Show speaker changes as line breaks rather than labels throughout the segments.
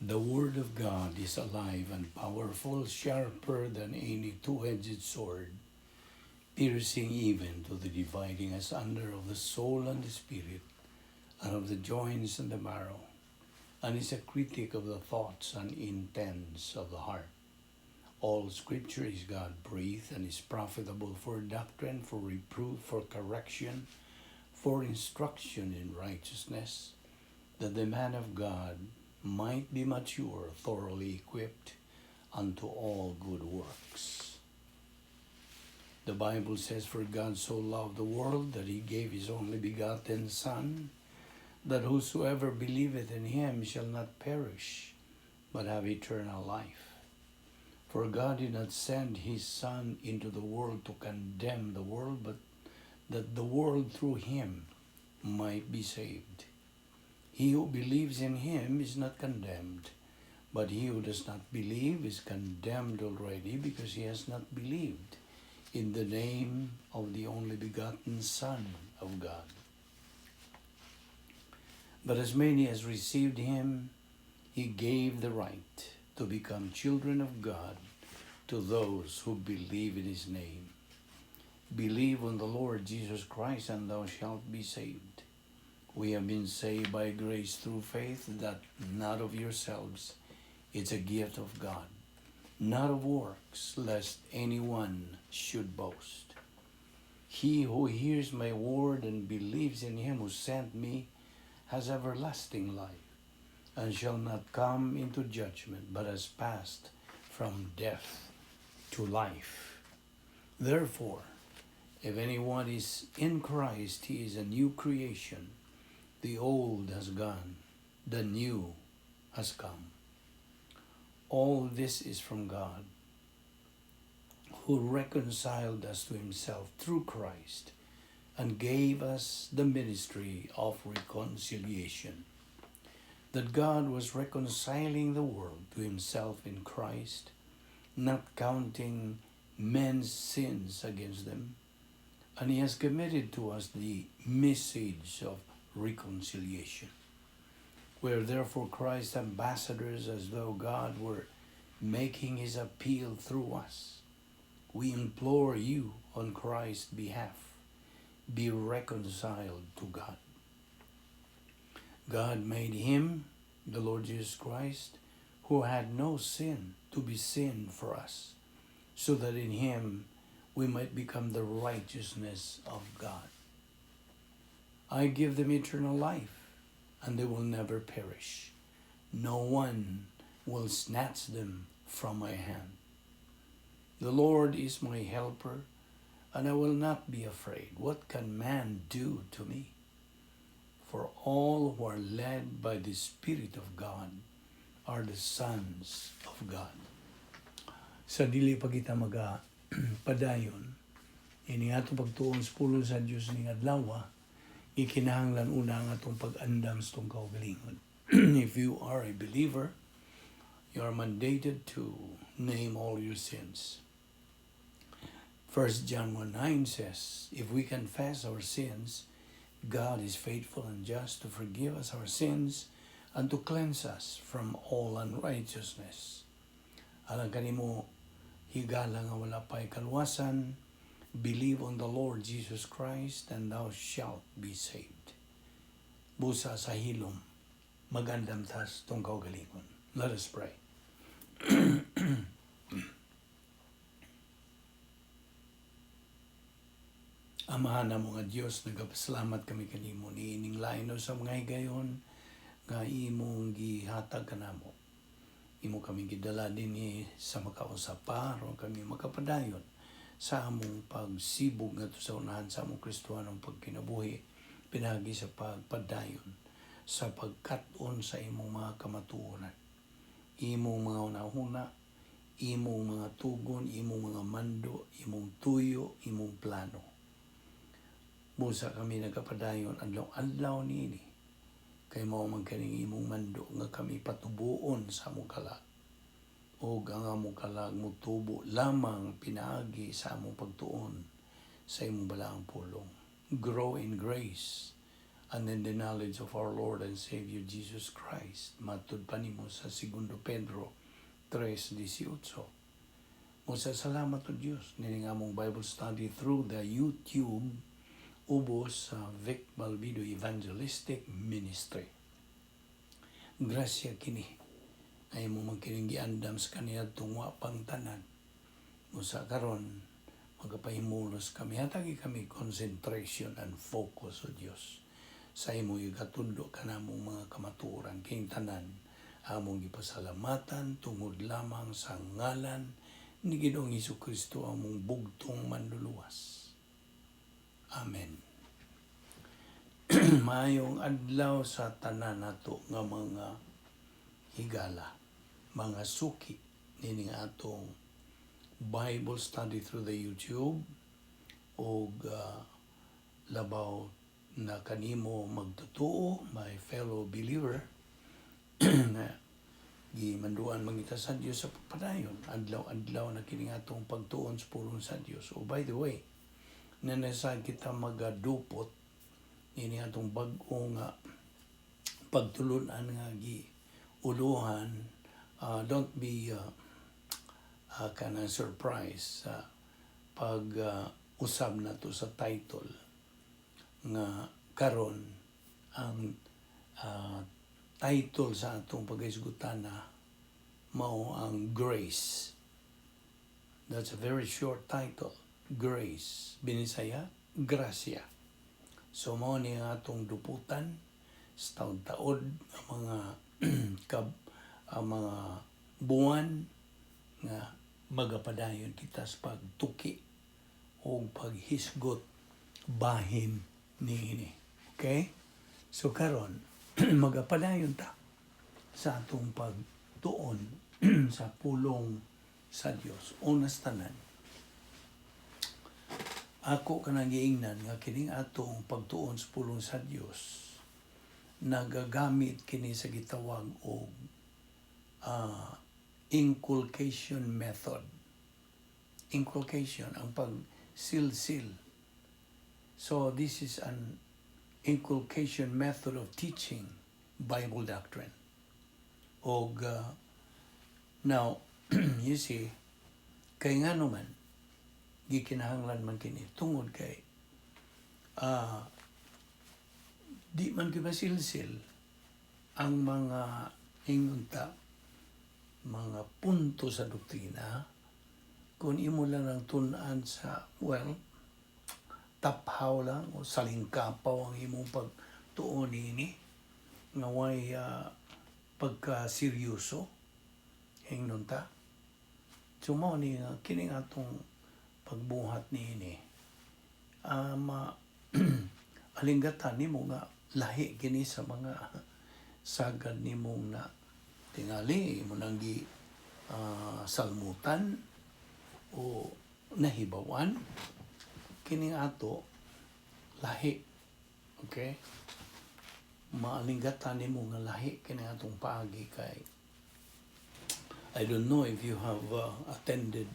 The Word of God is alive and powerful, sharper than any two-edged sword, piercing even to the dividing asunder of the soul and the spirit, and of the joints and the marrow, and is a critic of the thoughts and intents of the heart. All Scripture is God-breathed and is profitable for doctrine, for reproof, for correction, for instruction in righteousness, that the man of God might be mature, thoroughly equipped unto all good works. The Bible says, "For God so loved the world that he gave his only begotten Son, that whosoever believeth in him shall not perish, but have eternal life. For God did not send his Son into the world to condemn the world, but that the world through him might be saved. He who believes in him is not condemned, but he who does not believe is condemned already, because he has not believed in the name of the only begotten Son of God. But as many as received him, he gave the right to become children of God, to those who believe in his name. Believe on the Lord Jesus Christ, and thou shalt be saved. We have been saved by grace through faith, that not of yourselves, it's a gift of God, not of works, lest anyone should boast. He who hears my word and believes in him who sent me has everlasting life, and shall not come into judgment, but has passed from death to life. Therefore, if anyone is in Christ, he is a new creation. The old has gone, the new has come. All this is from God, who reconciled us to himself through Christ and gave us the ministry of reconciliation. That God was reconciling the world to himself in Christ, not counting men's sins against them, and he has committed to us the message of reconciliation. We are therefore Christ's ambassadors, as though God were making his appeal through us. We implore you on Christ's behalf, be reconciled to God. God made him, the Lord Jesus Christ, who had no sin, to be sin for us, so that in him we might become the righteousness of God. I give them eternal life, and they will never perish. No one will snatch them from my hand. The Lord is my helper, and I will not be afraid. What can man do to me? For all who are led by the Spirit of God are the sons of God." Sa dili pa kita maga padayon, ini atong pagtuon sa pulong sa Dios ning adlaw, ikinahanglan una ang atong pag-andam sa atong kaugalingon. If you are a believer, you are mandated to name all your sins. 1 John 1:9 says, "If we confess our sins, God is faithful and just to forgive us our sins and to cleanse us from all unrighteousness." Alang kanimo, higala nga wala pa'y kaluwasan, believe on the Lord Jesus Christ and thou shalt be saved. Busa sa hilom, mag-andam ta sa atong kaugalingon. Let us pray. Amahan namo nga Dios, nagapasalamat kami kanimo niining lain sa mga higayon nga imong gihatag kanamo. Imo kami gidala dinhi sa makausap pa aron kami makapadayon sa among pagsibog ngadto sa unahan sa among Kristohanong pagkinabuhi pinaagi sa pagpadayon sa pagkat-on sa imong mga kamatuoran, imong mga hunahuna, imong mga tugon, imong mga mando, imong tuyo, imong plano. Busa kami nagapadayon adlaw-adlaw niini kay mao man kaning imong mando nga kami patubuon sa among kalag ug ang among kalag motubo lamang pinaagi sa among pagtuon sa imong balaang pulong. Grow in grace and in the knowledge of our Lord and Savior Jesus Christ." Matud pa nimo sa Segundo Pedro 3:18. Musa salamat o Dios nining among Bible study through the YouTube ubos sa Vic Balbido Evangelistic Ministry. Grasya kini ay mo man kining giandam sa kaniadtong wa pang tanan. Musa karon magapahimulos kami, hatagi kami concentration and focus, o Dios, sa imong igatundo kanamong mga kamatuoran. Kining tanan among gipasalamatan tungod lamang sa ngalan ni Ginoong Hesus Kristo, among bugtong Manluluwas. Amen. Maayong adlaw sa tanan nato nga mga higala, mga suki nining atong Bible study through the YouTube og labaw na kanimo magtotoo, my fellow believer, nga gimanduan mangita sa Dios sa pagpadayon. Adlaw-adlaw na kini atong pagtuon sa pulong sa Dios. Oh, by the way, nanasa kita magadupot ini atong bag-o nga pagtulunan nga gi uluhan. Don't be kanang surprise sa pag usab nato sa title nga karon. Ang title sa atong paghisgutan na mao ang Grace. That's a very short title. Grace. Binisaya, grasya. So mao ni ang atong duputan sa taod-taod ang mga ang mga buwan nga magapadayon kita sa pagtuki o paghisgot bahin niini. Okay? So karon magapadayon ta sa atong pagtuon sa pulong sa Dios. Unas tanan, ako kanang giingnan nga kining atong pagtuon sa pulong sa Dios nagagamit kini sa gitawag og inculcation method. Inculcation, ang pagsilsil. So this is an inculcation method of teaching Bible doctrine. Og now, you see, kay nga naman, gikinahanglan man kini tungod kay di man gyud masilsil ang mga ingon ta mga punto sa doktrina kung imo lang ang tun-an sa, well, taphaw lang o salingkapaw ang imong pagtuon niini nga way pagka seryoso, ingnon ta. So mao ni nga kining atong pagbuhat niini, ma alinggatan nimo nga lahi kini sa mga sagad nimong na tingali imo nang gi salmutan o nahibawan. Kining ato lahi, okay? Maalinggatan nimo nga lahi kini atong paagi kay I don't know if you have attended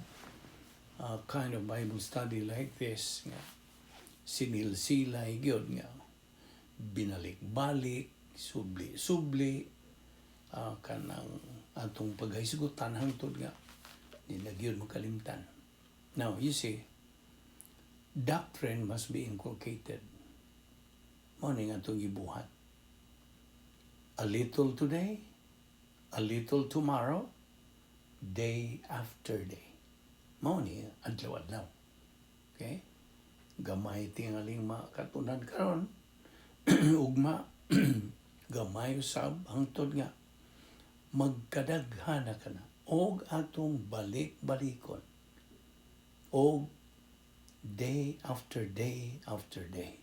a kind of Bible study like this nga sinilsilay gyud nga binalik-balik, subli-subli, kanang atong paghisgutan hangtod nga di na gyud makalimtan. Now, you see, doctrine must be inculcated. Mao ni nga atong gibuhat. A little today, a little tomorrow, day after day. Mao ni adlaw-adlaw. Okay? Gamay tingaling makatunan karon, ugma gamay usab, hangtod nga magkadaghana ka na og atong balik-balikon og day after day after day.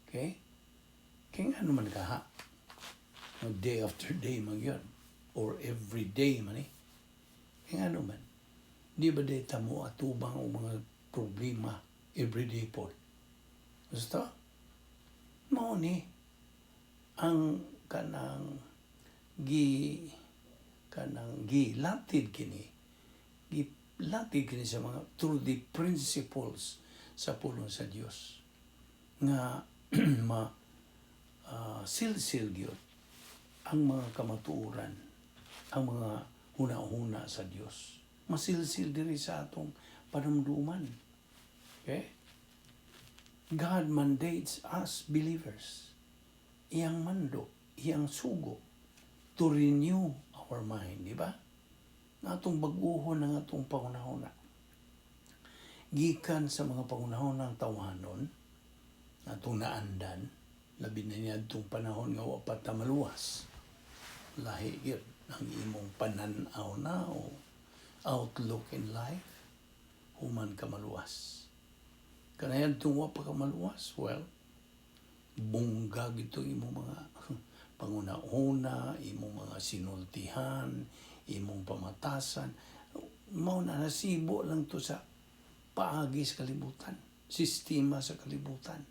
Okay? Kaya nga naman kaha. Day after day man yun. Or every day man eh. Kaya nga naman, di ba day tamo atubang og mga problema every day po? Basta, mao ni ang kanang gi latid kini sa mga through the principles sa pulong sa Dios nga ma Silsil gyud ang mga kamatuoran, ang mga huna-huna sa Dios. Masilsil diri sa atong panumduman. Okay? God mandates us believers. Iyang mando, iyang sugo to renew our mind, di ba? Nga atong baguhon ang atong panghunahuna. Gikan sa mga panghunahunang tawhanon, atong naandan, labi na niadtong panahon nga wa pa ta maluwas. Lahi gyud ang imong panan-aw na o outlook in life human ka maluwas. Kanang wa pa ka maluwas, well, bunggag itong imong mga panghunahuna, imong mga sinultihan, imong pamatasan. Mao na nasibo lang to sa paagi sa kalibutan, sistema sa kalibutan.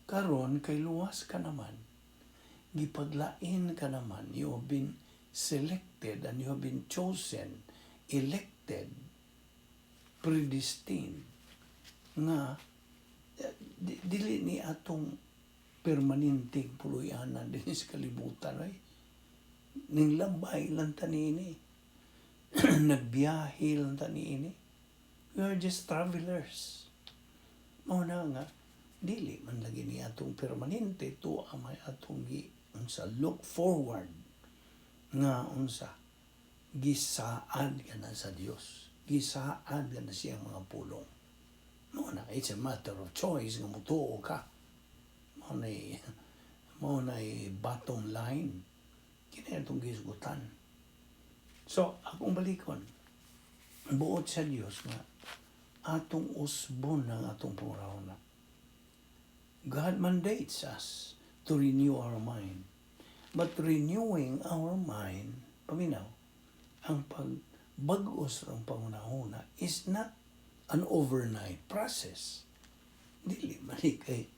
Karon kay luwas ka naman, gipaglain ka naman, you have been selected and you have been chosen, elected, predestined, nga dili ni atong permanenteng puloy-anan dinhi sa kalibutan ay ning labay lang ta niini, nagbiyahe lang ta niini. We are just travelers. Mao na nga dili man lagi ni atong permanente to may atong gi unsa, look forward nga unsa, gisaad ka na sa Dios, gisaad ka na siyang mga pulong. Mao na, it's a matter of choice nga mutuo ka. Mao na bottom line kini atong gisgutan. So akong balikon, buot sa Dios nga atong usbon ang atong panghunahuna. God mandates us to renew our mind. But renewing our mind, paminaw, ang pagbag-os ng panghunahuna is not an overnight process. Dili man ni kay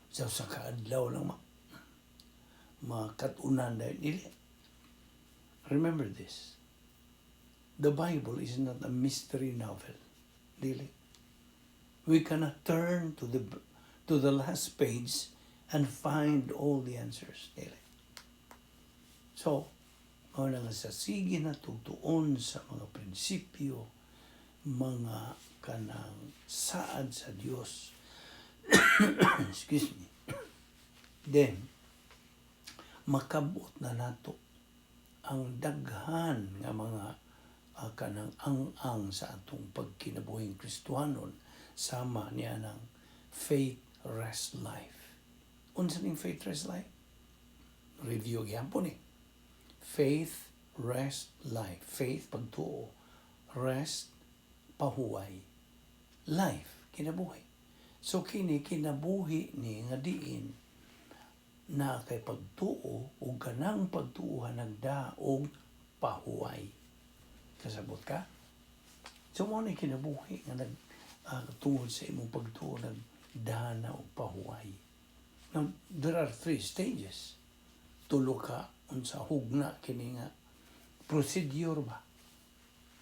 sa kaadlaw lang makatunan dahil dili. Remember this. The Bible is not a mystery novel. Dili. We cannot turn to the last page and find all the answers. Dili. So, mao na nga sa sige na tutuon sa mga prinsipyo, mga kanang saad sa Dios. Excuse me. Then, makabot na nato ang daghan nga mga kanang ang-ang sa atong pagkinabuhing Kristohanon sama niya ng faith rest life. Unsa ning faith rest life? Review gyapon eh. Faith rest life. Faith, pagtuo. Rest, pahuway. Life, kinabuhi. So kini kinabuhi ni nga diin na kay pagtuo ug kanang pagtuo nagdaog pahuway. Kasabot ka? So mao ni kinabuhi nga nag tungod sa imong pagtuo nagdana og pahuway. Now, there are three stages. Tulo ka unsa hugna kini nga procedure ba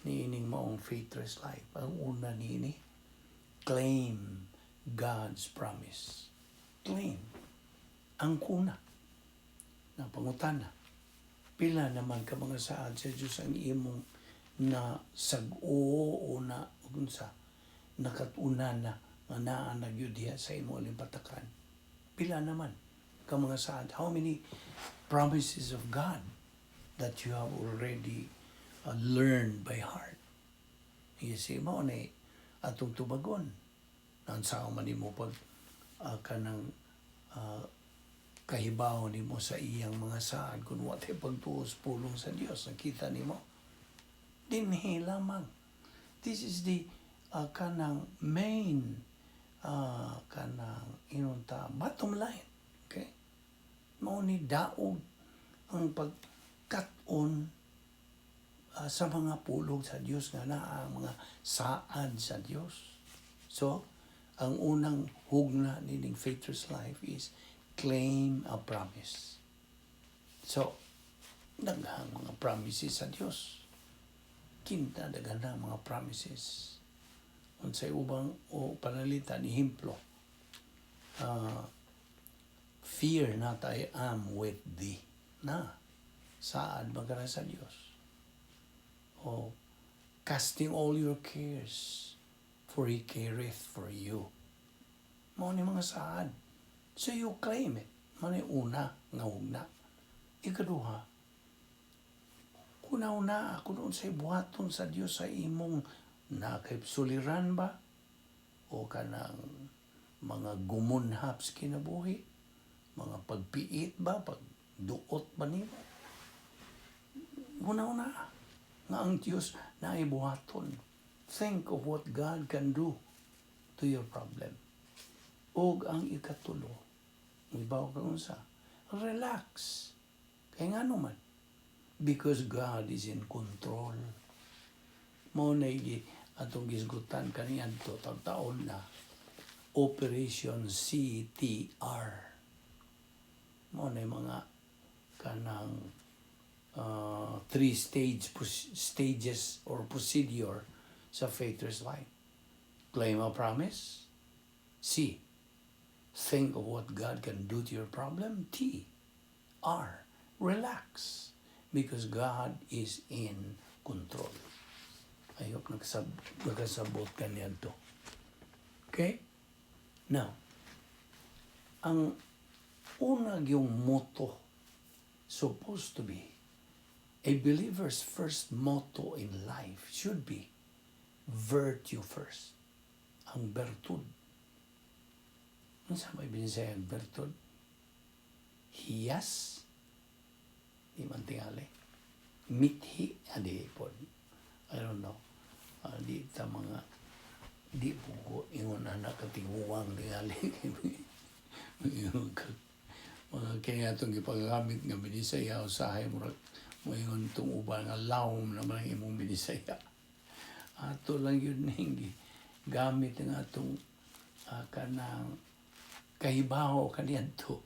niining maong faithless life. Ang una niini, claim God's promise. Claim. Ang kuna na pangutana. Pila naman ka mga saad sa Diyos ang imong na sag-o o na unsa nakatunan na nga naa na gyud diha sa imong alimpatakan. Pila naman ka mga saad? How many promises of God that you have already learned by heart? You see, mao ni atong tubagon. Unsaon man nimo pag kanang kahibaw nimo sa iyang mga saad kung wa tay pagtuo sa pulong sa Dios? Nakita nimo dinhi lamang, this is the kanang main kanang ingon ta bottom line, okay? Mao ni daog ang pagkat-on sa mga pulong sa Dios nga naa ang mga saad sa Dios. So ang unang hugna nining faithless life is claim a promise. So daghang mga promises sa Dios. Kinta daghan na mga promises. Unsay ubang o panalitan ehemplo? "Fear not, I am with thee." Na, saad man ka na sa Dios. O, casting all your cares, for He careth for you. Mao ni mga saad. So you claim it. Mao ni una nga hugna. Ikaduha, huna-hunaa kung unsay buhaton sa Dios sa imong nakay suliran ba o kanang mga gumunhap sa kinabuhi, mga pagpiit ba, pagduot ba nimo. Huna-hunaa nga ang Dios naay buhaton. Think of what God can do to your problem. Og ang ikatulo, ibaw ka unsa, relax. Kay ngano man? Because God is in control. Mao na atong gisgutan kaniadto taon na, Operation CTR. Mao na mga kanang three stages or procedure sa faither's life. Claim a promise. C. Think of what God can do to your problem. T. R. Relax. Because God is in control. I hope nakasabot ka niadto. Okay? Now, ang una yung motto, supposed to be, a believer's first motto in life should be virtue first. Ang bertud. Ano sa may Binisaya ang bertud? Hiyas? Di man tingali. Mithi? Adi po. I don't know. Di ta mga di po ko ingon anak katiguang tingali. Mga kaya itong gipagamit nga Binisaya, usahay murag moingon itong uban nga lawom naman ang imong Binisaya. Ato lang yun ning gamit ang atong kanang kahibaw kaniadto.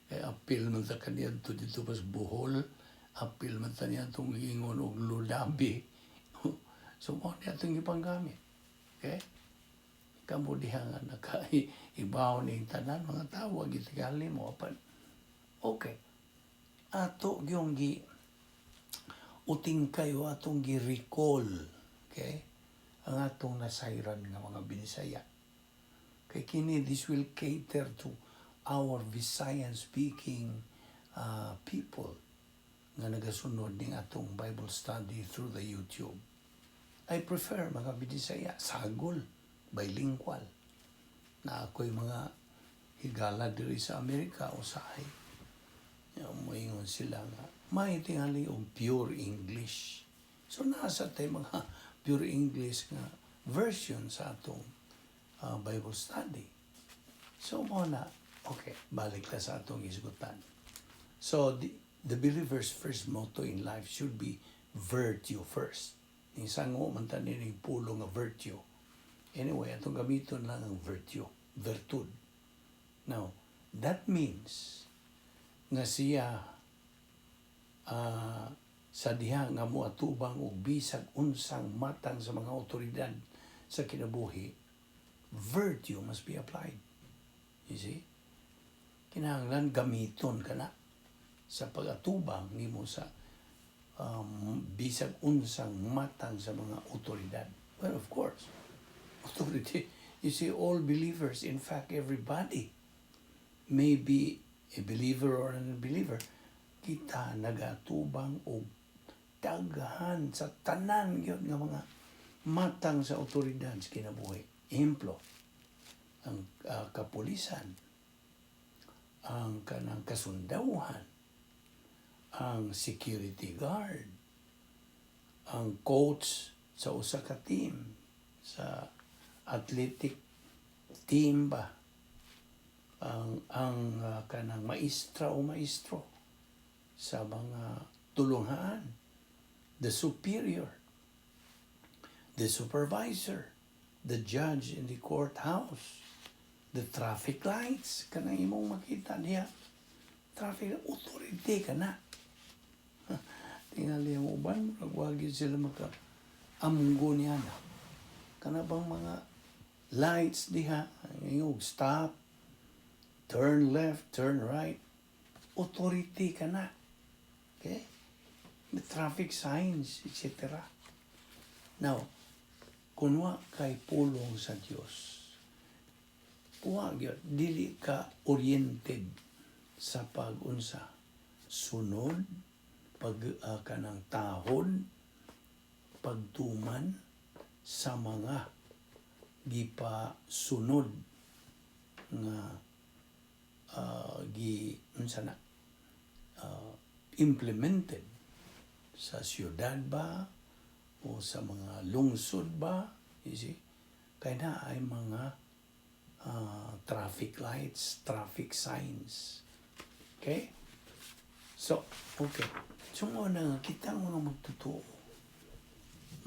Kay apil man sa kaniadto dito pas Bohol, apil man sa niadtong ingon og ludabi. So mao ni atong gipanggamit. Okay? Kamo diha nga nakaibaw ning tanan mga tawo gitingali mo apan. Okay. Ato gyung gi uting kayo atong gi-recall, okay? Ang atong nasayran nga mga Binisaya. Kay kini, this will cater to our Visayan speaking people nga nagasunod ning atong Bible study through the YouTube. I prefer mga Binisaya, sagol, bilingual. Na ako'y mga higala diri sa Amerika usahay. Moingon sila nga may tingali og pure English. So nasa tay mga pure English nga version sa atong Bible study. So mo na, okay, balik ta sa atong isgutan. So the believer's first motto in life should be virtue first. Ning sango man ta ning pulo nga virtue. Anyway, atong gamiton lang ang virtue, virtud. Now, that means nga siya sa diha nga moatubang og bisag unsang matang sa mga otoridad sa kinabuhi, virtue must be applied. You see? Kinahanglan gamiton ka na sa pag-atubang nimo sa bisag unsang matang sa mga otoridad. Well, of course, authority. You see, all believers, in fact, everybody, may be a believer or an unbeliever, kita nagatubang og daghan sa tanan gyud nga mga matang sa otoridad sa kinabuhi. Ehemplo, ang kapulisan, ang kanang kasundawhan, ang security guard, ang coach sa usa ka team, sa athletic team ba, ang kanang maestra o maestro sa mga tulunghaan, the superior, the supervisor, the judge in the courthouse, the traffic lights, kanang imong makita niya, traffic authority ka na. Tingali ang uban, nagwagi sila maka amgo niya na. Kana bang mga lights diha, yung stop, Turn left, turn right. Authority ka na. Okay? The traffic signs, etc. Now, kung wa kay pulong sa Dios, wa gyud, dili ka oriented sa pag-unsa, sunod, pag kanang tahod, pagtuman sa mga gipasunod nga gi unsa na implemented sa siyudad ba o sa mga lungsod ba, you see? Kaya na ay mga traffic lights, traffic signs. Okay? So, okay. So, mao na nga kita mga magtotoo.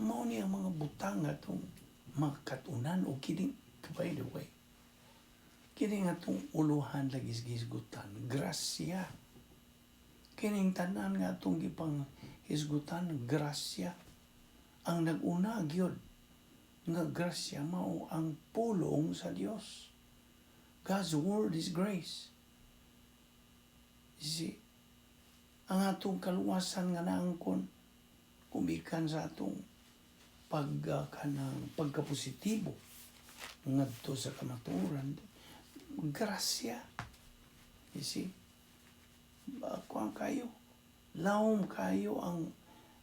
Mao ni ang mga butang atong makatunan o kining, by the way, kining atong uluhan lagi hisgutan, grasya. Kining tanan nga atong gipang hisgutan, grasya. Ang nag-una gyud nga grasya mao ang pulong sa Dios. God's word is grace. You see? Ang atong kaluwasan nga naangkon kumikan sa atong pag kanang pagkapositibo ngadto sa kamatuoran, grasya. You see? Kuan kayo, lawom kayo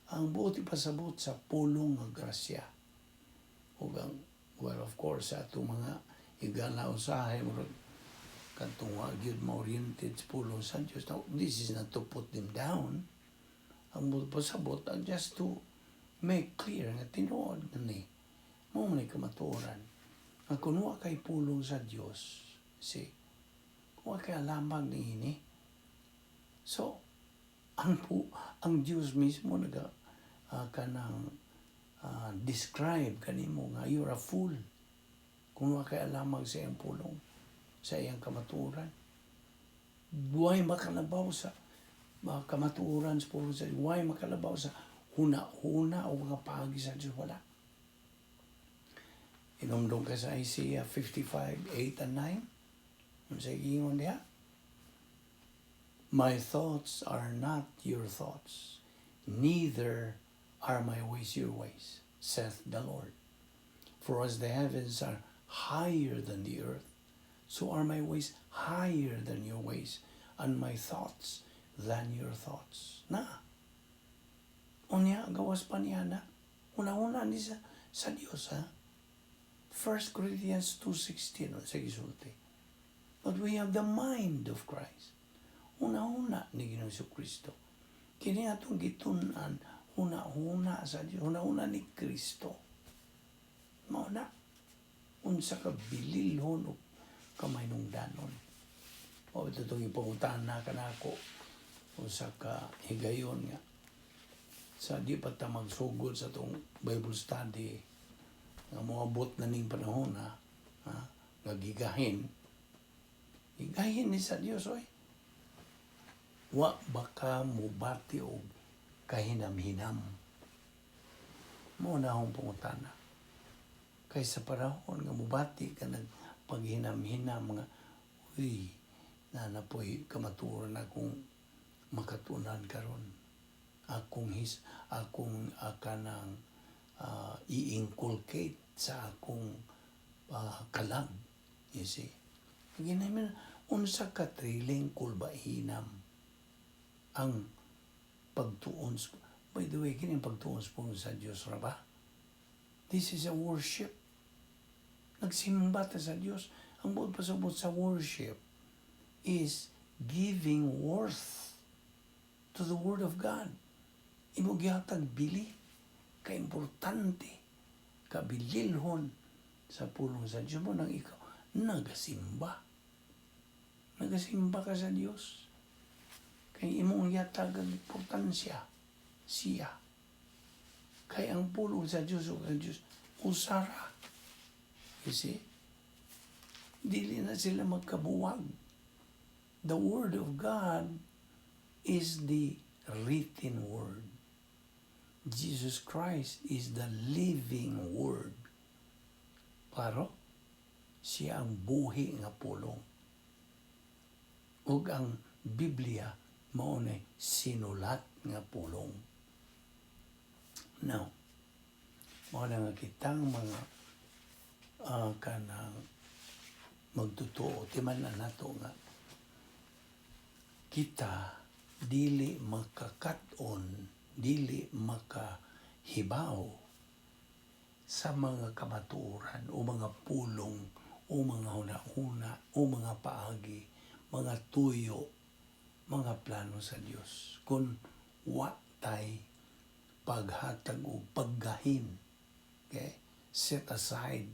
ang buot ipasabot sa pulong nga grasya. Ug ang, well, of course, sa atong mga higala usahay, murag kadtong wa gyud ma-oriented sa pulong sa Dios. Now, this is not to put them down. Ang buot pasabot ang just to make clear nga tinuod na ni mao man ni kamatuoran nga kung wa kay pulong sa Dios, see, kung wa kay alamag niini. So ang Dios mismo naga kanang describe kanimo nga you're a fool kung wa kay alamag sa iyang pulong, sa iyang kamatuoran. Way makalabaw sa mga kamatuoran sa pulong sa Diyos. Way makalabaw sa huna-huna o mga paagi sa Diyos. Wala. Inumdum ka sa Isaiah 55, 8 and 9. Ano sa giingon diha? "My thoughts are not your thoughts, neither are my ways your ways, saith the Lord. For as the heavens are higher than the earth, so are my ways higher than your ways, and my thoughts than your thoughts." Na. Unya, gawas pa niya na. Una-una ni sa Diyos, ha? 1 Corinthians 2.16, sa gisulti. "But we have the mind of Christ." Una-una ni Ginoong Kristo. Kini atong gitun-an, huna-huna sa Diyos, huna-huna ni Kristo. Mao na. Unsa ka bililhon o kamahinungdanon. O ito itong ipangutana ka nako unsa ka higayon nga sa di pa ta magsugod sa tong Bible study nga moabot na ning panahon, ha, nga gigahin gigahin ni sa Dios, oy. Wa baka mubati og kahinam-hinam? Mao na akong pangutana. Kay sa panahon nga mubati ka nagpaghinam-hinam nga, uy, na napoy kamatuoran akong makatunan karon, akong kanang i-inculcate sa akong kalag, you see? Ginamin unsa ka thrilling, kulbahinam ang pagtuon. By the way, kini ang pagtuon sa pulong sa Dios ra ba? This is a worship. Nagsimba ta sa Dios. Ang buot pasabot sa worship is giving worth to the Word of God. Imo gihatag bili, kaimportante, kabililhon sa pulong sa Diyos mao nang ikaw nagasimba. Nagasimba ka sa Dios. Kay imong yatag ang importansya siya. Kay ang pulong sa Diyos ug ang Diyos usara. You see? Dili na sila magkabuwag. The Word of God is the written Word. Jesus Christ is the living Word. Klaro? Siya ang buhi nga pulong. Ug ang Biblia mao ni sinulat nga pulong. Now, mao na nga kitang mga kanang magtotoo, timan na nato nga kita dili makakat-on, dili makahibaw sa mga kamatuoran o mga pulong o mga huna-huna o mga paagi, mga tuyo, mga plano sa Dios kung wa tay paghatag og paggahin. Okay? Set aside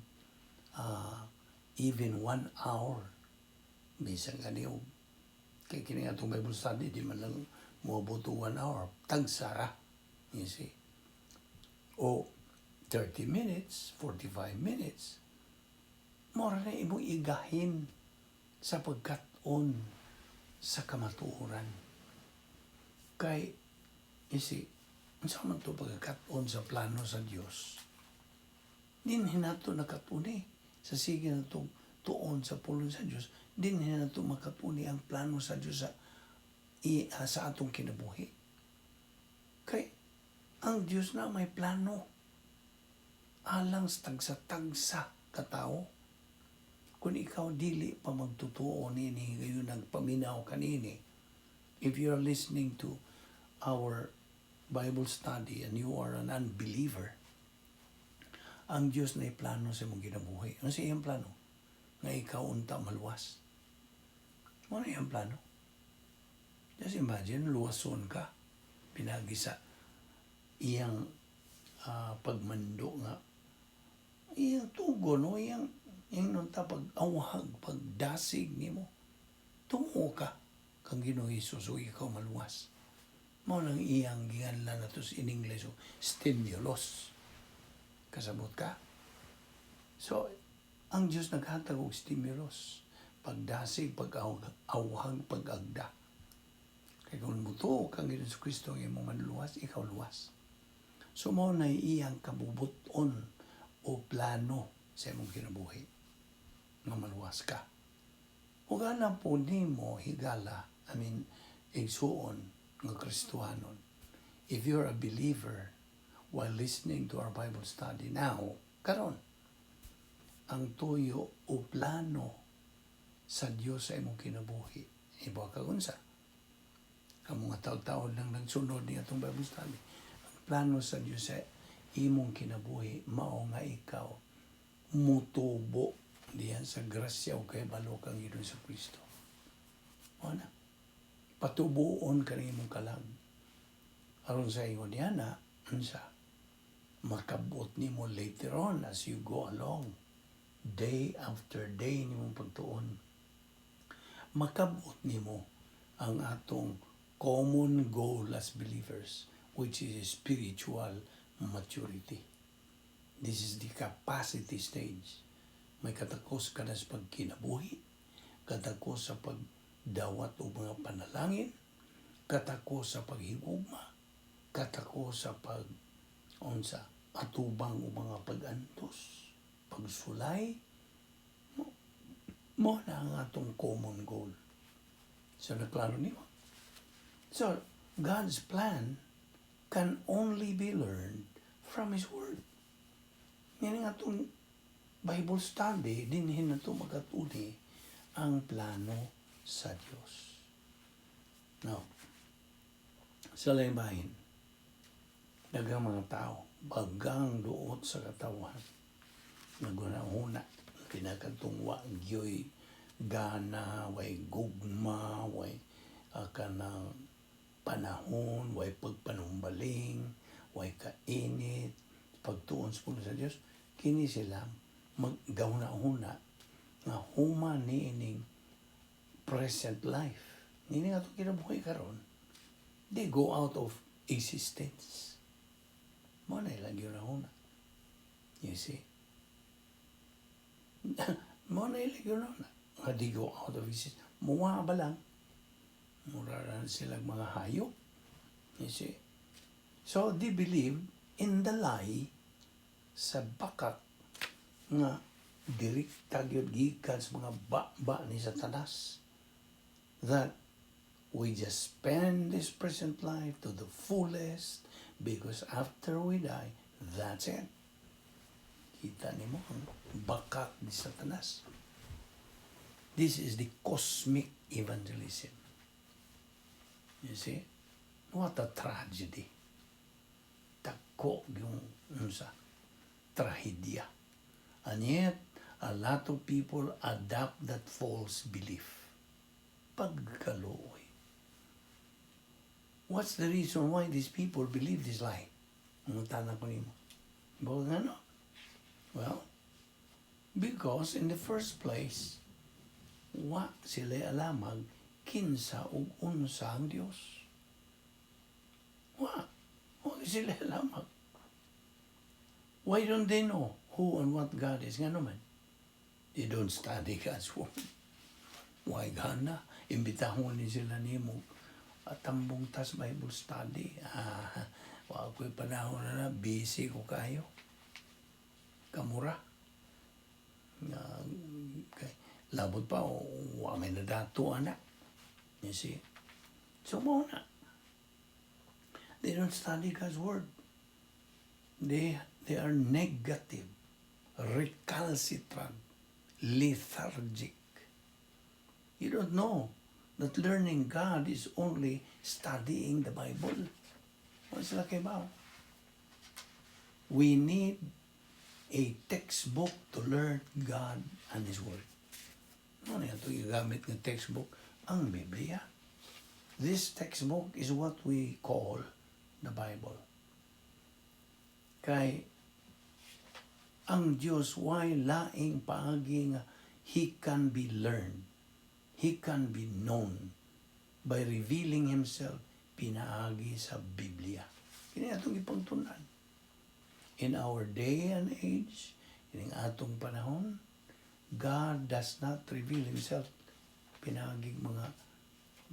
even one hour bisan gani og kay kini atong Bible study di man lang moabot og 1 hour, tagsara, you see, o 30 minutes, 45 minutes, mora na imong igahin sa pagkat-on sa kamatuoran. Kay you see, unsa man to pagkat-on sa plano sa Dios? Dinhi nato nakat-uni sa sige natong tuon sa pulong sa Dios, dinhi nato makat-uni ang plano sa Dios sa atong kinabuhi. Kay ang Dios na may plano alang sa tagsa-tagsa katao. Kung ikaw dili pa magtutuo nini gayon nagpaminaw kanini, if you are listening to our Bible study and you are an unbeliever, ang Dios na plano sa imong kinabuhi. Ano sa iyang plano? Nga ikaw unta maluwas. Ano iyang plano? Just imagine, luwason ka. Pinagi sa iyang pagmando nga iyang tugon o iyang nunta pag-awhag, pagdasig nimo. Tungo ka kang Ginoong Hesus o ikaw maluwas. Mao nang iyang giganlan nato in English o stimulus. Kasabot ka? So, ang Diyos naghatag og stimulus. Pagdasig, pag-awhag, pag-agda. Kaya kung mutuo kang Ginoong Kristo ang imong manluwas, ikaw luwas. So mao na iyang kabubuton o plano sa imong kinabuhi nga maluwas ka. Ug alam po nimo higala, I mean, igsuon nga Kristohanon. If you're a believer while listening to our Bible study now, karon, ang tuyo o plano sa Dios sa imong kinabuhi. Iba ka unsa? Kamo nga taon-taon lang nagsunod ni atong Bible study. Ang plano sa Dios sa imong kinabuhi mao nga ikaw mutubo diyan sa grasya o kahibalo kang Ginoong Kristo. Mao na. Patubuon ka ng imong kalag. Aron sa ingon niya na, unsa, makabot nimo later on as you go along, day after day nimong pagtuon. Makabot nimo ang atong common goal as believers, which is spiritual maturity. This is the capacity stage. May katakos ka na sa pagkinabuhi, katakos sa pagdawat o mga panalangin, katakos sa paghigugma, katakos sa pag unsa atubang o mga pag-antos, pagsulay, mo na ang atong common goal. So, naklaro niyo. So, God's plan can only be learned from His Word. Meaning atong Bible study, dinhi nato makat-uni ang plano sa Diyos. Now, sa laing bahin, daghang mga tao, bagang duot sa katawan, naghuna-huna, kinakatong wa gyoy gana, way gugma, way kanang panahon, way pagpanumbaling, way kainit, pagtuon sa pulong sa Dios, kini sila maggahuna-huna nga human niining present life. Nini nga itong kinabuhi karon, they go out of existence. Mo na ilang gihuna-huna. You see? Mo na ilang gihuna-huna. Nga they go out of existence. Muwa ba lang? Mura ra sila mga hayop. You see? So they believe in the lie sa bakak nga direkta gyud gikan sa mga ba ni Satanas. That we just spend this present life to the fullest because after we die, that's it. Kita nimo ang bakak ni Satanas. This is the cosmic evangelism. You see? What a tragedy. Dako yung unsa trahedya. And yet, a lot of people adopt that false belief. Pagkaluoy. What's the reason why these people believe this lie? Mangutana ko nimo. Bakit nga no? Well, because in the first place, wa sila alamag kinsa ug unsa ang Dios. Wa. Wa sila alamag. Why don't they know who and what God is? Ngano man? They don't study God's word. Why gana? Imbitahon ni sila nimo at tambong tas Bible study. Ah, wa ko'y panahon na na, busy ko kayo. Kamura. Nga, kay, labot pa, wa may nadato, ana. You see? So, mao na. They don't study God's word. They are negative, recalcitrant, lethargic. You don't know that learning God is only studying the Bible. Wa sila kahibaw? We need a textbook to learn God and His Word. Ano na ito gigamit ng textbook? Ang Biblia. This textbook is what we call the Bible. Kay ang Diyos, why laing paagi nga He can be learned? He can be known by revealing Himself pinaagi sa Biblia. Kini atong ipangtunan. In our day and age, ining atong panahon, God does not reveal Himself pinaagig mga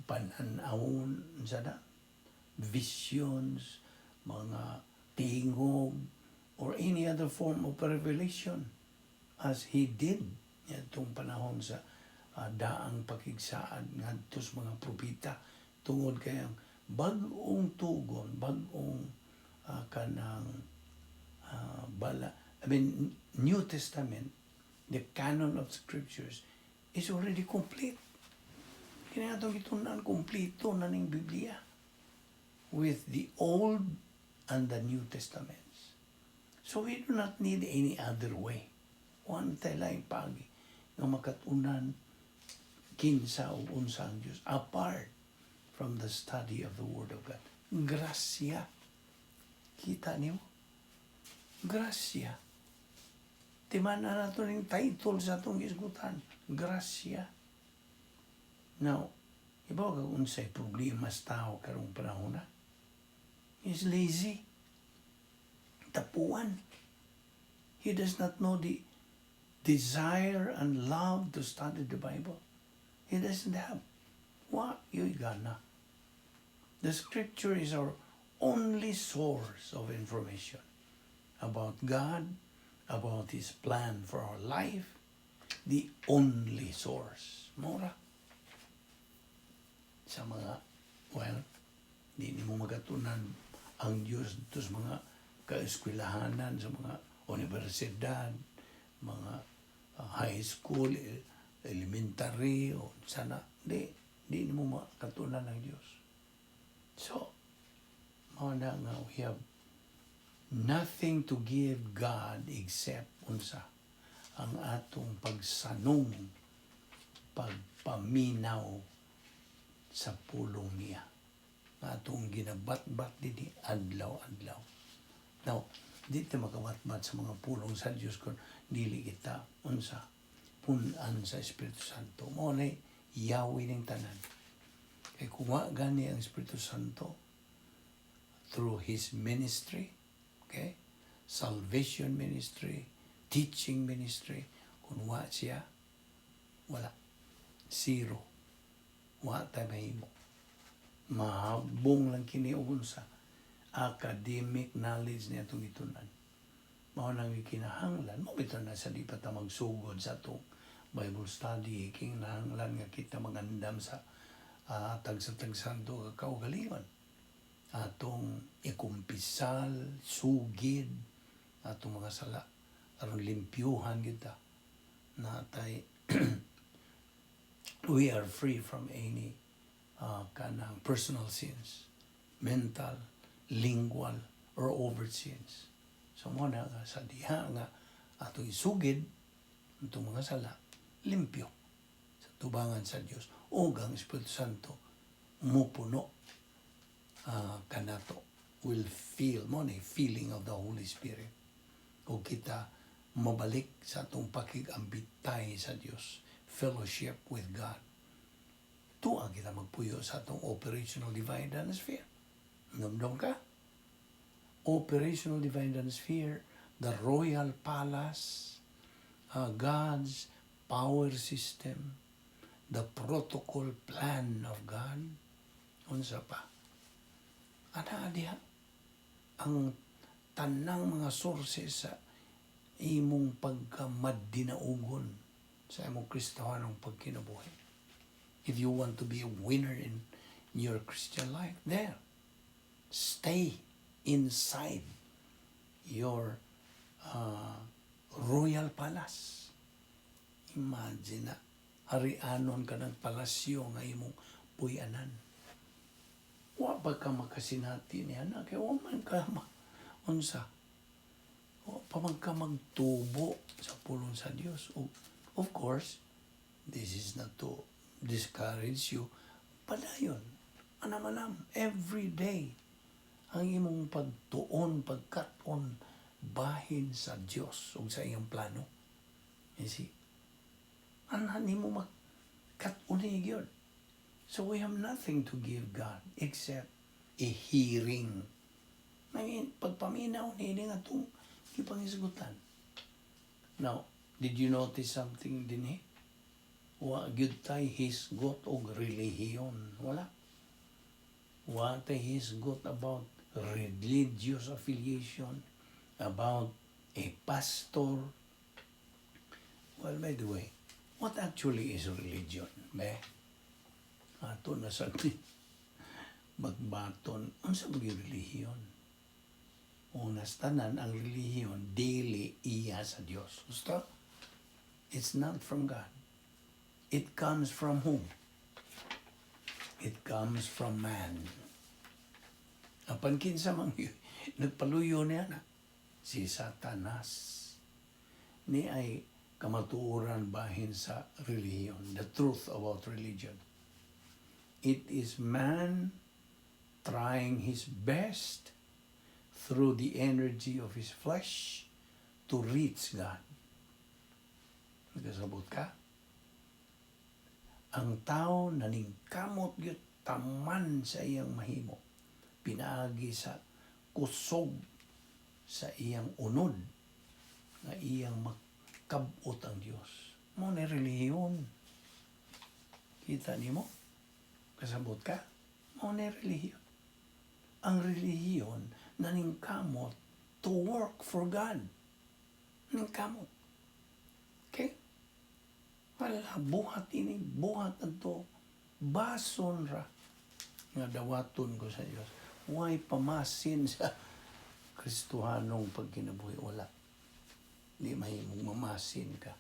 pananawon sa na, visions, mga tingog, or any other form of revelation as He did itong panahon sa daang pakigsaad ngadto sa mga propeta tungod kay ang bag-ong tugon, bag-ong kanang bala, I mean, New Testament, the canon of scriptures is already complete. Kini atong gitun-an, kompleto na ning Biblia with the Old and the New Testaments. So we do not need any other way. Wa na tay laing paagi nga makatunan kinsa o unsa ang Diyos apart from the study of the Word of God. Grasya. Kita niyo? Grasya. Timan-a nato ning title sa atong gisgutan. Grasya. Now, ibaw ka unsay problema sa tao karong panahon na? He's lazy. Tapuan. He does not know the desire and love to study the Bible. He doesn't have. Wa yuy gana. The scripture is our only source of information about God, about His plan for our life, the only source. Mura. Sa mga, well, di nimo makatunan ang Diyos dito sa mga kaeskwelahanan, sa mga universidad, mga high school, elementary, o sana. Di mo makatunan ang Diyos. So, mao na nga we have nothing to give God except unsa ang atong pagsanong, pagpaminaw sa pulong niya. Nga atong ginabatbat dinhi adlaw-adlaw. Now, di ta makabatbat sa mga pulong sa Dios kung dili kita unsa pun-an sa Espiritu Santo. Mao na yawi ning tanan. Kay kung wa gani ang Espiritu Santo through His ministry, okay? Salvation ministry, teaching ministry, kung wa siya, wala. Zero. Wa tay mahimo. Mahabong lang kini og unsa academic knowledge niya itong gitunan. Mao nang gikinahanglan, mao bitaw na sa di pa ta magsugod sa atong Bible study, kinahanglan nga kita magandam sa Tagsa-tagsan to kaugalingon. Atong ikumpisal, sugid, atong mga sala. Aron limpyuhan kita. Natay we are free from any kanang personal sins, mental, lingual, or overt sins. So mao na nga sa diha nga atong isugid atong mga sala, limpyo sa tubangan sa Dios o ang Espiritu Santo mupuno kanato, will feel mao ni feeling of the Holy Spirit o kita mabalik sa atong pakig-ambitay sa Dios, fellowship with God. Tuwa kita magpuyo sa atong operational divine sphere. Namdong ka? Operational divine sphere, the royal palace, God's power system, the protocol plan of God. Unsa pa? Ana diha ang tanang mga sources sa imong pagkamadinaugon sa imong Kristohanong pagkinabuhi. If you want to be a winner in your Christian life, there. Stay inside your royal palace. Imagine na, harianon ka ng palasyo nga imong puy-anan. Wa pa ka makasinati niya na, kaya wa man ka unsa, wa pa man ka magtubo sa pulong sa Dios. Of course, this is not to discourage you. Padayon, anam-anam, every day, ang imong pagtuon, pagkat-on, bahin sa Dios ug sa iyang plano. You see? Ana nimo magkat-on gyud. So we have nothing to give God except a hearing. I mean, pagpaminaw niini nga itong gipangisgutan. Now, did you notice something dinhi? Wa gyud tay hisgot og relihiyon. Wala. Wa tay hisgot about religious affiliation, about a pastor. Well, by the way, what actually is religion? Be? Ato na sa magbaton. Unsa ba gyud relihiyon? Unas tanan, ang relihiyon, dili iya sa Dios. Gusto? It's not from God. It comes from whom? It comes from man. Apan kinsa man nagpaluyo niya na? Si Satanas. Ni ay kamatuoran bahin sa relihiyon, the truth about religion. It is man trying his best through the energy of his flesh to reach God. Nagkasabot ka? Ang tao naningkamot gyud taman sa iyang mahimo. Pinaagi sa kusog sa iyang unod nga iyang makabot ang Dios. Mao ni relihiyon. Kita nimo? Kasabot ka? Mao ni relihiyon. Ang relihiyon naningkamot to work for God. Naningkamot. Okay? Wala, buhat ini, buhat to. Bason ra nga dawaton ko sa Dios. Way pamasin sa Kristohanong pagkinabuhi? Wala. Di mahimong mamasin ka.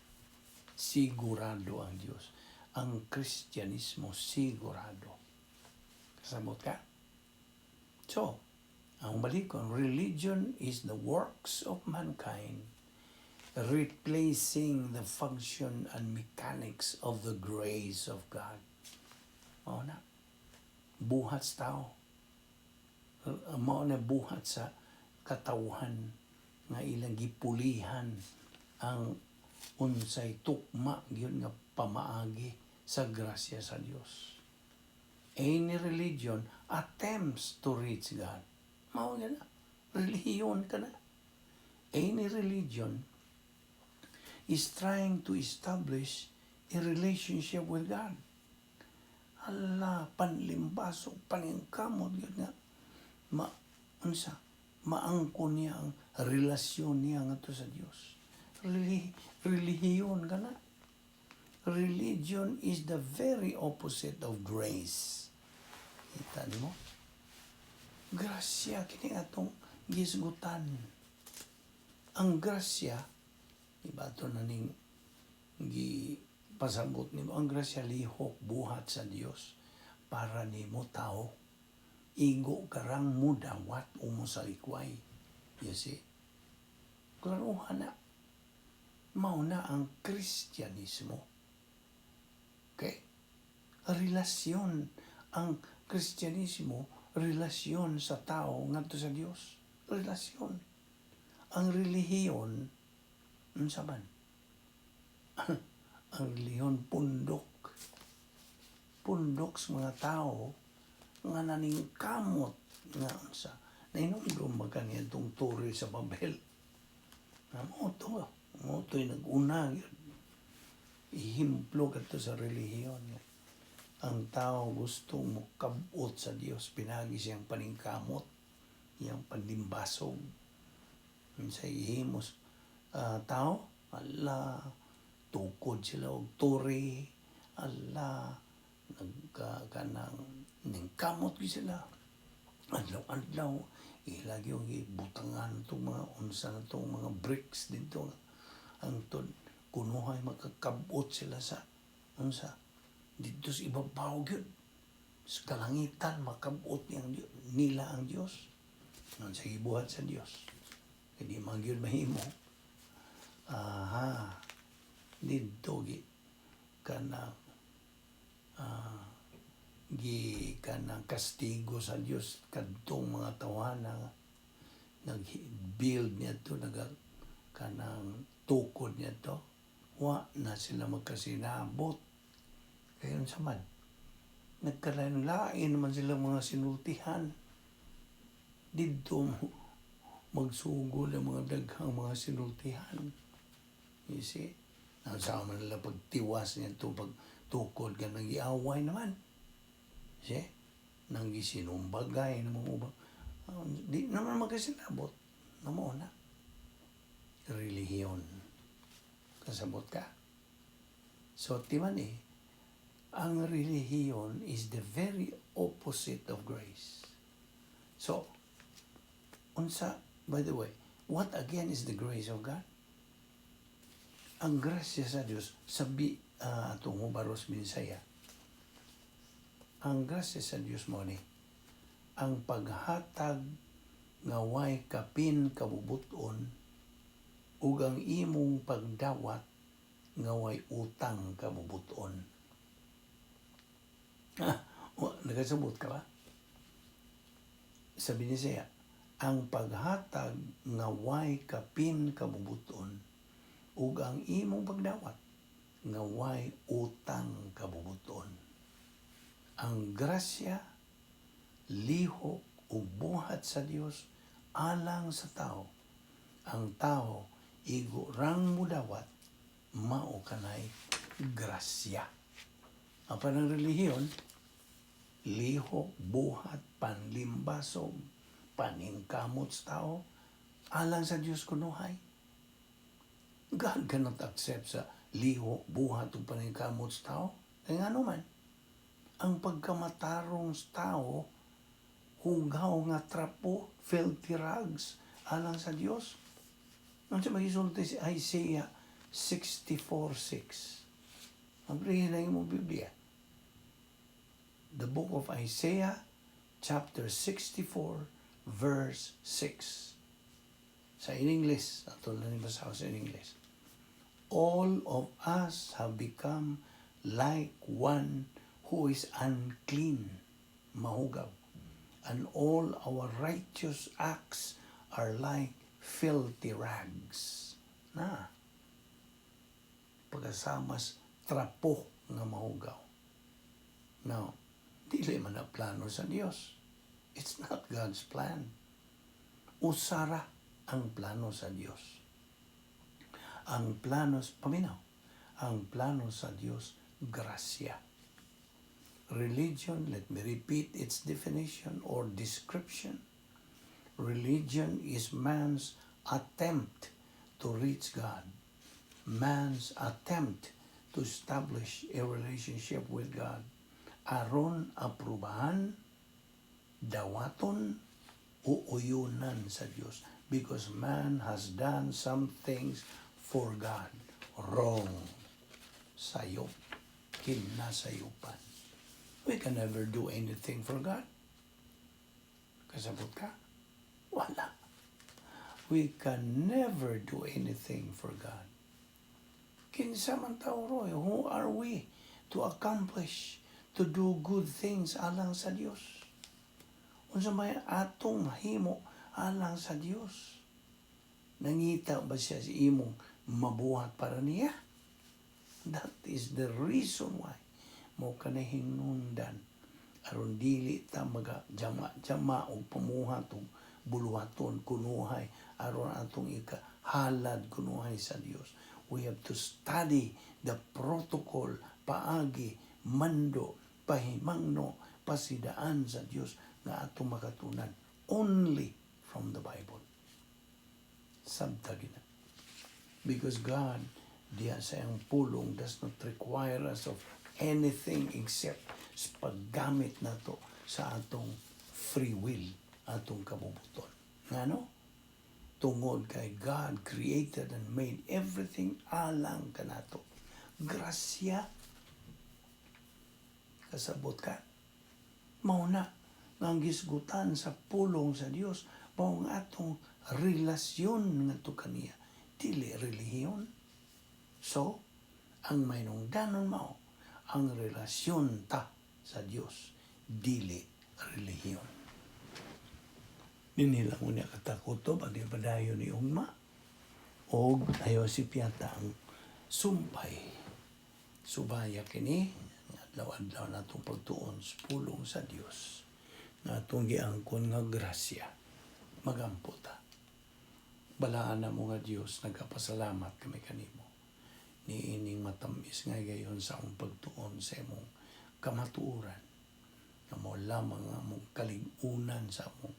Sigurado ang Diyos. Ang Kristyanismo, sigurado. Kasabot ka? So, ang balikon, religion is the works of mankind replacing the function and mechanics of the grace of God. Mao na. Buhat sa tao. Mao na buhat sa katawhan nga ilang gipulihan ang unsay tukma gyud nga pamaagi sa grasya sa Dios. Any religion attempts to reach God. Mao na. Relihiyon ka na. Any religion is trying to establish a relationship with God. Ala, panlimbaso, paningkamot, yun nga. Ma, unsa, maangko niya ang relasyon niya ngadto sa Dios. Relihiyon ka na. Religion is the very opposite of grace. Kita nimo? Grasya kini atong gisgutan. Ang grasya, iba to na ning gi pasabot nimo, ang grasya lihok buhat sa Dios para nimo, tao. Igo karang mudawat o mosalikway. You see? Klaruhan na. Mao na ang Kristyanismo. Okay? Relasyon. Ang Kristyanismo, relasyon sa tao ngadto sa Dios. Relasyon. Ang relihiyon, unsa man? Ang relihiyon, pundok. Pundok sa mga tao nga naningkamot nga unsa. Nahinumdum ba kaniya itong tore sa Babel? Nga mao to, mao to'y nag-una gyud. Ehemplo kadto sa relihiyon. Ang tao gusto mokab-ot sa Dios pinagi siyang paningkamot, iyang panlimbasog. Unsay gihimo tao, ala, tukod sila og tore, ala, nagka kanang ningkamot gyud sila. Adlaw-adlaw ila gyud gibutangan itong mga unsa na itong mga bricks dito hangtod kunuhay makakabot sila sa unsa dito sa ibabaw gyud sa kalangitan, makabot niyang nila ang Dios. Nun sa gibuhat sa Dios, hindi man gyud mahimo. Aha, didto gi kanang gi kanang kastigo sa Dios kadtong mga tawhana nga nag-build niya to, naga kanang tukod niya to. Wa na sila magkasinabot kay unsa man, nagkalain-lain naman sila mga sinultihan. Didto mo magsugol ang mga daghang mga sinultihan, you see? Nasa man nila pagtiwas niya to, pagtukod ka, nang giaway naman, see, nang gisinumbagay ng mga ubang. Di naman magkasinabot na mo na relihiyon. Kasabot ka? So timan eh, ang relihiyon is the very opposite of grace. So unsa, by the way, what again is the grace of God? Ang grasya sa Dios, sabi atong hubaros Binisaya, ang grasya sa Dios mo ni ang paghatag nga way kapin kabubuton ug ang imong pagdawat nga way utang kabubuton. Ah, nakasabot ka ba? Sabi ni siya, ang paghatag nga way kapin kabubuton ug ang imong pagdawat nga way utang kabubuton. Ang grasya, lihok ug buhat sa Dios alang sa tao. Ang tao igo rang mudawat, mao kanay grasya. Apan ang relihiyon, lihok, buhat, panlimbasog, paningkamot sa tao, alang sa Dios kunuhay. God cannot accept sa lihok, buhat, ug paningkamot sa tao. Kaya nga naman, ang pagkamatarong sa tao, hugaw nga trapo, filthy rags, alang sa Dios. Ano siya magisulti si Isaiah 64:6? Abrihin na imong Biblia. The book of Isaiah, chapter 64, verse 6. Sa in English, ato na ni basa sa in English. "All of us have become like one who is unclean," mahugaw. "And all our righteous acts are like filthy rags." Na, pagkasamas trapo nga mahugaw. Now, dili man na plano sa Dios. It's not God's plan. Usara ang plano sa Dios. Ang plano, paminaw, ang plano sa Dios, grasya. Religion, let me repeat its definition or description. Religion is man's attempt to reach God. Man's attempt to to establish a relationship with God. Aron aprubahan, dawaton, o uyunan sa Dios. Because man has done some things for God wrong. Sayop. Kinasayupan. We can never do anything for God. Kasabot ka? Wala. We can never do anything for God. Kinsa man ta, Roy? Who are we to accomplish, to do good things alang sa Dios? Unsa may atong mahimo alang sa Dios? Nangita ba siya sa imong mabuhat para niya? That is the reason why mao kanahinungdan aron dili ta maga jama-jama og pamuhat og buluhaton kunuhay aron atong ikahalad kunuhay sa Dios. We have to study the protocol, paagi, mando, pahimangno, pasidaan sa Dios nga atong makatunan only from the Bible. Sabta gina. Because God, diya sa iyang pulong, does not require us of anything except sa paggamit nato sa atong free will, atong kabubuton. Ngano? Tungod kay God created and made everything alang kanato. Grasya. Kasabot ka? Mao na nga ang gisgutan sa pulong sa Dios mao ang atong relasyon ngadto kaniya, dili relihiyon. So, ang mahinungdanon mao ang relasyon ta sa Dios, dili relihiyon. Dinhi lang unya katakutob ang padayon ni ugma og ayaw si piyata ang sumpay. Subaya kini adlaw-adlaw natong pagtuon sa pulong sa Dios nga atong giangkon nga grasya. Magampo ta. Balaan namo nga Dios, nagapasalamat kami kanimo niining matamis nga gayon sa among pagtuon sa imong kamatuoran nga mao lamang ang among kalig-unan sa among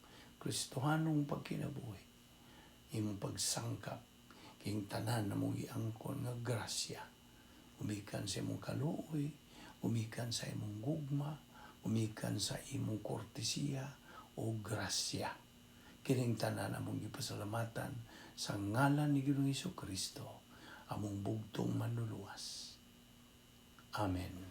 Kristohanong pagkinabuhi. Imong pagsangkap king tanan namong giangkon nga grasya umikan sa imong kaluoy, umikan sa imong gugma, umikan sa imong kortesiya o grasya. Kining tanan among gipasalamatan sa ngalan ni Ginoong Kristo, among bugtong manluluwas. Amen.